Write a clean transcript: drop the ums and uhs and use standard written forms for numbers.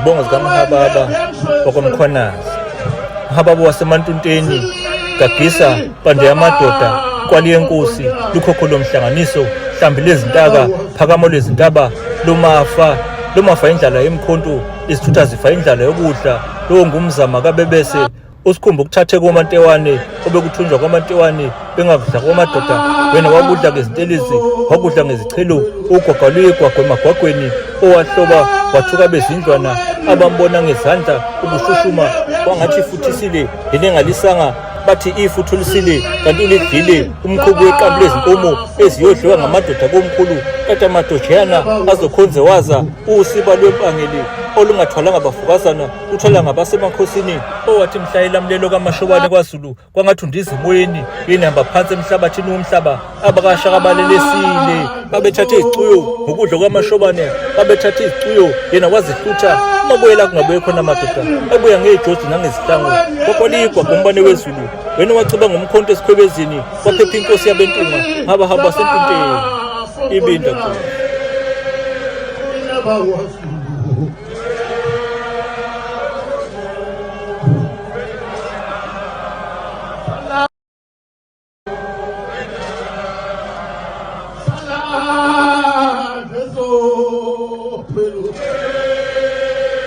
izibongo zikaMhababa okomkhwanazi. uMhababa wasemantunteni, gagisa pande yamadoda, kwali yenkosi, lukhokho lomhlanganiso, hlambi lezintaka, phakamo lezintaba, lumafa indlala yemkhonto, izithutha zifa indlala yokudla, lowo ngumzama kabebese, usikhumba ukuthathe komantewane, obekuthunjwa kwamantewane, bengakudla kwamadoda, wena wakudla ngezintelezi, wakudla ngezichelo, ugwagwaluyigwagwa emagwagweni, owahloba wathuka bezindlwana, abambona ngezandla, ubushushuma, wangathi futhisile, yelengalisanga, bathi ifuthu lisile, kanti ulidlile, umkhubu weqambu lezinkomo eziyodliwa ngamadoda komkhulu, kade amadojana azokhonze waza, usiba lwempangeli, olungathwalanga bafukazana, luthwala ngabasemakhosini, owathi mhla elamlelo kamashobane kwaZulu, kwangathi undiza emoyeni, yena hamba phansi emhlabathini womhlaba, abakashaka balelesile, babethathe izicuyo, ngokudla kwamashobane, babethathe izicuyo, yena wazihlutha, umabuyela kungabuye khona amadoda, ebuya ngejozi nangezihlangu, kwakwaliyigwagwa umbane weZulu, wena waciba ngomkhonto esikhwebezini, waphepha inkosi yabentunga, hamba sentunteni, ibinda khona.